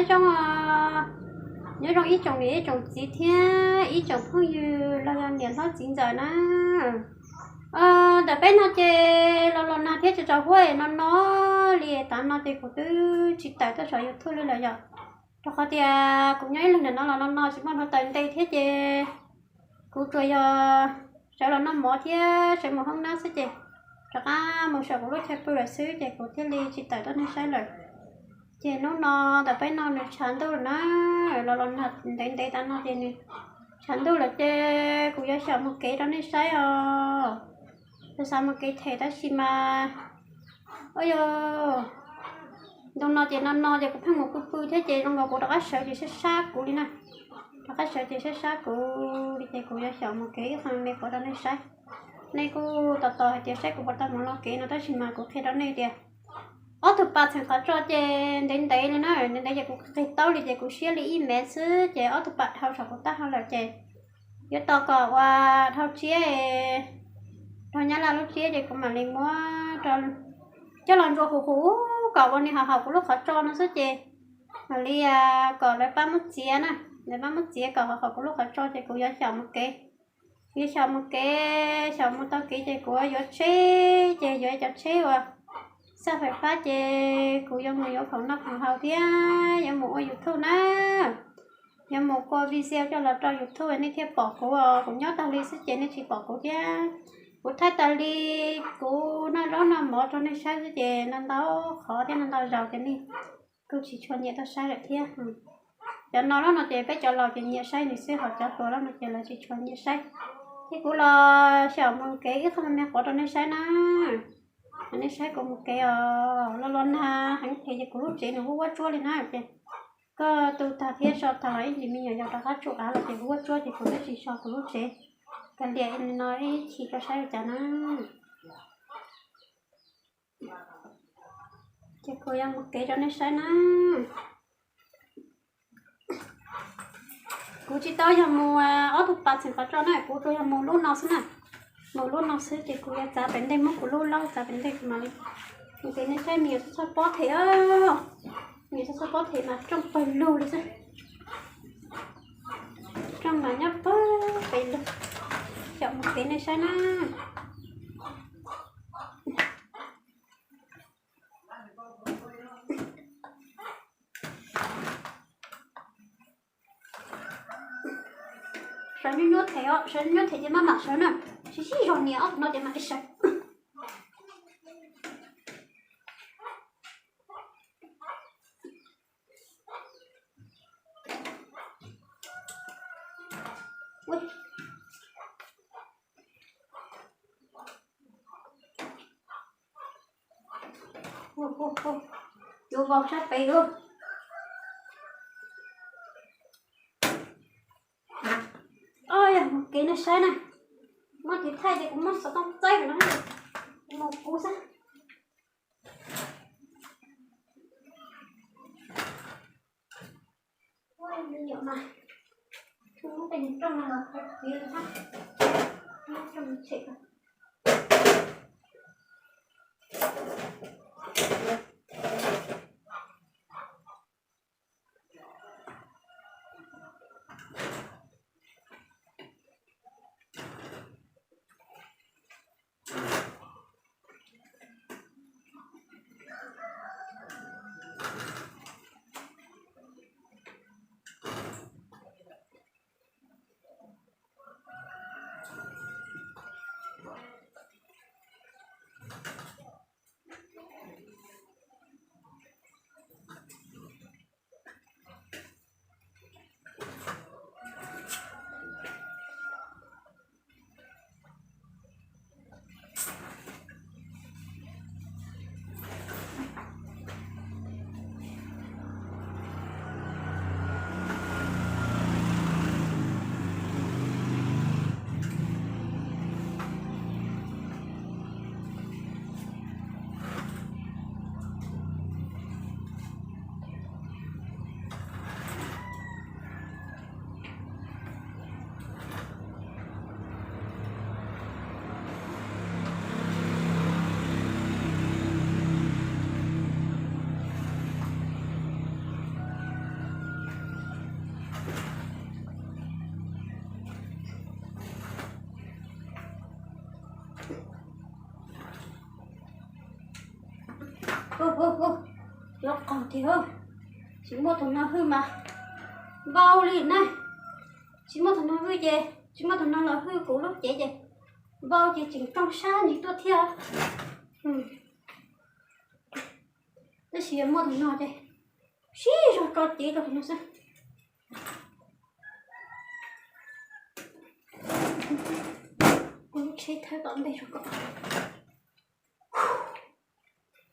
Zoo, nyob zoo ib tsoom niam ib tsoom txiv thiab ib tsoom phooj ywg los yog niam hlob txiv ntxawm na. Ntawm peb no ces los los nag thiab tsaus tsaus huab no no li tav no ces kuv twb tsis tawm tuaj saum YouTube li lawm yom. Rau qhov tias kuv nyob ib leeg ntawm no los no no tsis muaj hluav taws nte thiab ces kuv tsuas yog sawv los noj mov thiab sawv mus hoob nab xwb ces rov qab mus saum kuv lub chaw pw lawm xwb ces kuv thiaj li tsis tawm tuaj nej saib lawm. Ces hnub no ntawm peb no nws tshav ntuj lawm na, los los nag ntev ntev tav no ces nws tshav ntuj lawm ces kuv yuav xyaum mus kev rau nej saib os. Kuv xav mus kev them tab sis mas, ua yog ntu no ces no no ces kuv pheej mus pw pw thiab ces zoo nkaus kuv rov qab sawv ces sab sab kuv li na. Rov qab sawv ces sab sab kuv li ces kuv yuav xyaum mus kev ib qho me me qhuav rau nej saib. Nej kuj tos tos hais tias saib kuv puas tau mus los kev no tab sis mas kuv qhia rau nej tias ob tug pas txheem qhov tso ces ntev ntev li na, ntev ntev ces kuv qhib taub li ces kuv siab li ib mev xwb ces ob tug pas dhau saum kuv taub hau lawm ces yuav tos kom uas dhau tsiab, dhau nyab laj lub tsiab ces kuv mam li muab coj los ntsuas huv huv kom ua nws haum haum kuv lub qhov tso no xwb ces mam li kom lawv pab muab txiav na, lawv pab muab txiav kom haum haum kuv lub qhov tso ces kuv yuav xyaum mus kev. Yuav xyaum mus kev, xyaum mus tau kev ces kuv yuav tsheb, ces yuav cov tsheb uas xaj fais fab ces kuv yuav mus yuav khoom noj khoom haus thiab yuav mus ua YouTube na. Yuav mus ua video coj los rau YouTube nej thiaj pom kuv os, kuv nyob tag li xwb ces nej tsis pom kuv thiab. Kuv thaij tas li, kuv noj zaub noj mov rau nej saib xwb ces no ntau qhov thiab no ntau zaus ces nej kuj tsis tshua nyiam tuaj saib lawm thiab. Cov no loj no ces peb cov laus ces nyiam saib nws xwb, ho cov hluas loj no ces lawv tsis tshua nyiam saib. Ces kuv los xyaum mus kev ib qho me me qhuav rau nej saib na. Nej saib kuv mus kev os, los los nag heev ces kuv lub tsev nws huab huab tsuab li na ces koj tu tag thiab so tag los ib ntsis me nyuam yaus rov qab tsuj av los ces huab huab tsuab ces kuv twb tsis so kuv lub tsev. Kav liam no ib chim rau saib ua cas na. Ces kuv yuav mus kev rau nej saib na. Kuv tsis tau yog mus ob tug pas txheem qhov tso na, kuv tsuas yog mus lub no xwb na. Mus lub no xwb ces kuv yuav txav pem ntej, muab kuv lub laub txav pem ntej kuv mam li mus kev nej saib. Me nyuam txhob txhob pob them os, me nyuam txhob txhob pob them mas rooj pawg lug li xwb. Rooj mas nyob pawg pes lug. Xyaum mus kev nej saib na. Sawv nyuaj nyuaj them os, sawv nyuaj nyuaj them ces maj mam sawv na. Sib sib zog nias ob tug no ces mam li sawv. Yuav vau sab pem lawm. Yog mus kev nej saib na. Muab tiv thaij ces kuv muab xov tooj txaib lawm no, mus kuv xwb. Ua me nyuam mas, muab tej rooj no los qhov txiv hab, muab rooj tshem. Ua, ua, ua, yuav qaug tiag, tsis muaj tus no hwj mas npau li na. Tsis muaj tus no hwj ces, tsis muaj tus no los hwj kuv lub cev ces npau ces tseem rooj sab ntsis tuaj thiab. Tab sis yog muaj tus no ces sib zog tso cev rau tus no xwb. Kuv lub tsheb thawb tom ntej zoo kom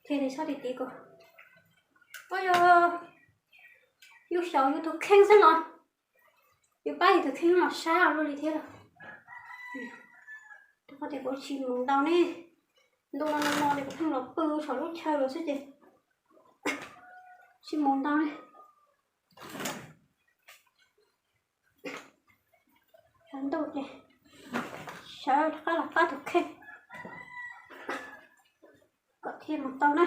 thiaj li sab ti ti ko. Ua yog yus xyaum yus tus kheej xwb los yus pab yus tus kheej los sab luaj li thiab los. Rau qhov tias kuv tsis mus ntau ne, ntu no no no ces kuv pheej los pw saum lub chaw los xwb ces tsis mus ntau ne. Sawv ntuj ces sawv rov qab los pab tus kheej kom thiaj mus tau na.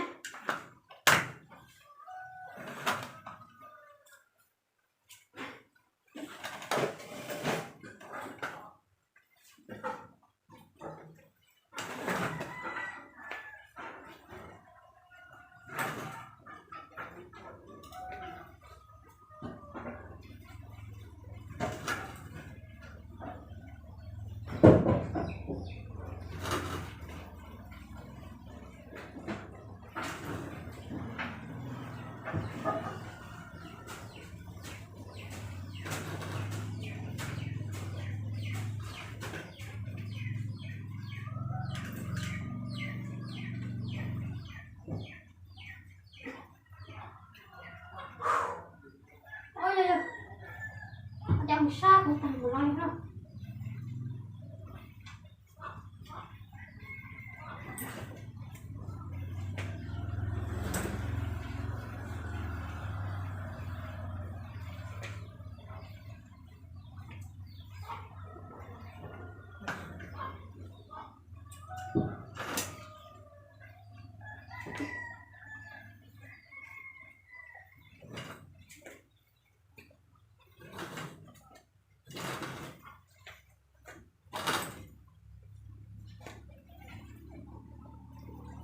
Ua cas mus sab kuv tag mus no li no.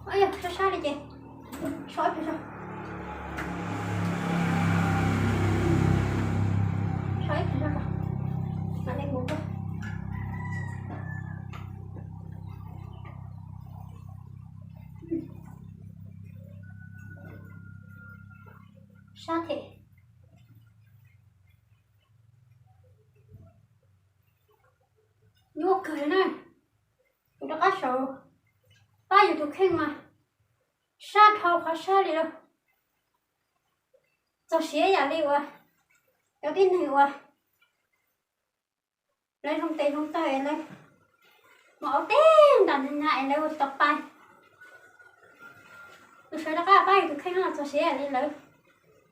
Ua yog sab sab li ces so ib pliag zog, so ib pliag zog, mam li mus tuaj. Sab thiab. Nyuaj kawg li na. Kuv rov qab saud pab yus tus kheej mas sab dhau qhov sab li lawm. Txog siav yam li uas cov tib neeg uas lawv zoo tes zoo taw es lawv mus auv teb nram nyab es lawv ua tsis tau pais. Kuv sawv rov qab pab yus tus kheej no txog siav yam li lawv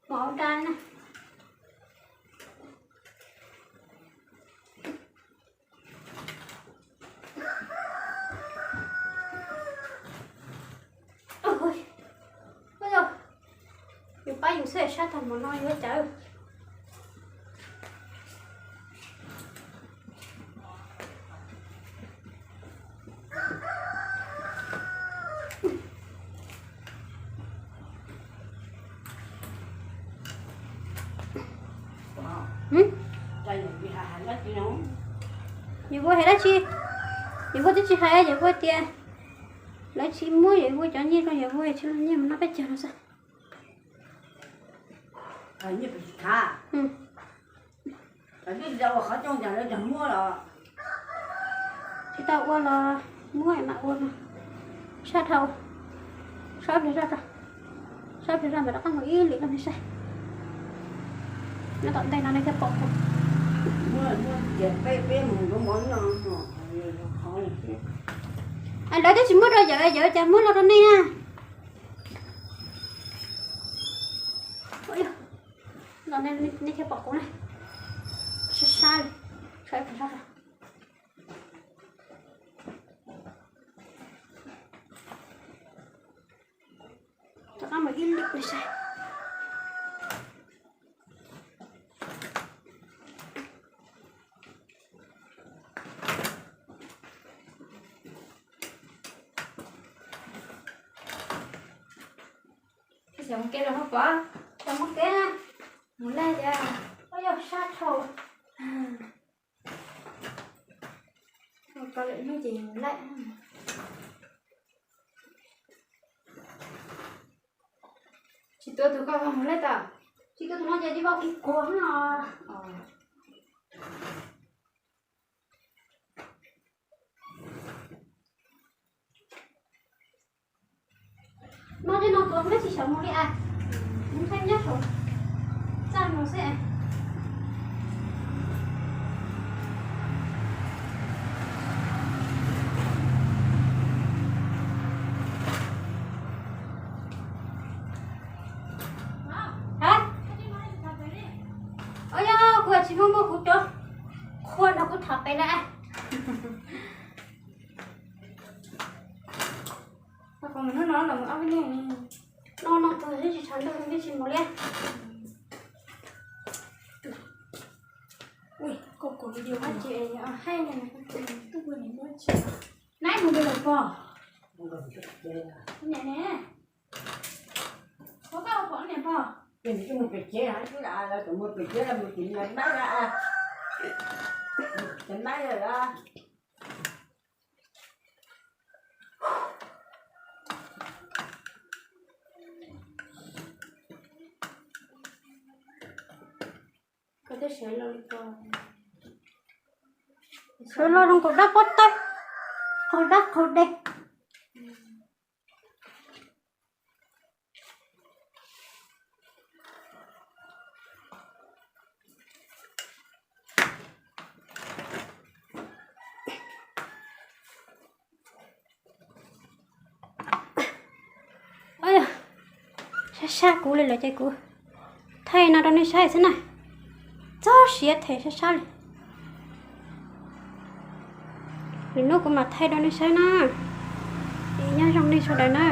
mus auv da na. Yus pab yus xwb sab tag mus no yuav cas. Yus ua hais dab tsi? Yus ua twb tsis hais, yus ua tias lawv tsis muab, yus ua cov nyiaj rau yus ua tsis los nyiaj mus noj peb caug no xwb. Tsis tau ua los muab mam ua no. Sab dhau, sab pliag zog, sab pliag zog mam rov qab mus ib lwm rau nej saib. Nyob tom ntej no nej thiaj pom kuv. Lawv twb tsis muab rau yawm, yawm cas muab los rau nej na. Nej thiaj pom kuv na. Sab sab li, sab ib pliag zog. Rov qab mus ib lwm no saib. Cov mus kev los no pom, cov mus kev na, mus laij tias, ua yog sab dhau. Koj lawm hnub ces mus laij. Tsis tuav tus ko mus laij tau. Tsis tuav tus no ces tsis vau kiv kuag no. No tej no tuav neb tsis xyaum mus li as. Mus saib nyob saum txaj mus xwb. Ua yog kuv tsis muaj muaj kuv cov qhua no kuv tham pem na. Hnub no los ob peb leeg, no no tus tsis tshav ntuj tsis mus li. Ui, koj kov video hais ces haib ne, tuaj ua niam muab tsis. Nab mus pem lawm pog? Niam ne, koj pom niam pog? Mus pem tsev, mus pem tsev, mus tim niam nab, tim nab lawm. Sawv los zoo nkaus dab pob tawb, qaug dab qaug dej. Sab sab kuv li lawm ces kuv thaij no rau nej saib xwb na. Txog siav them sab sab li. Lwm hnub kuv mam thaij rau nej saib na. Es nyob zoo nej sawv daws na.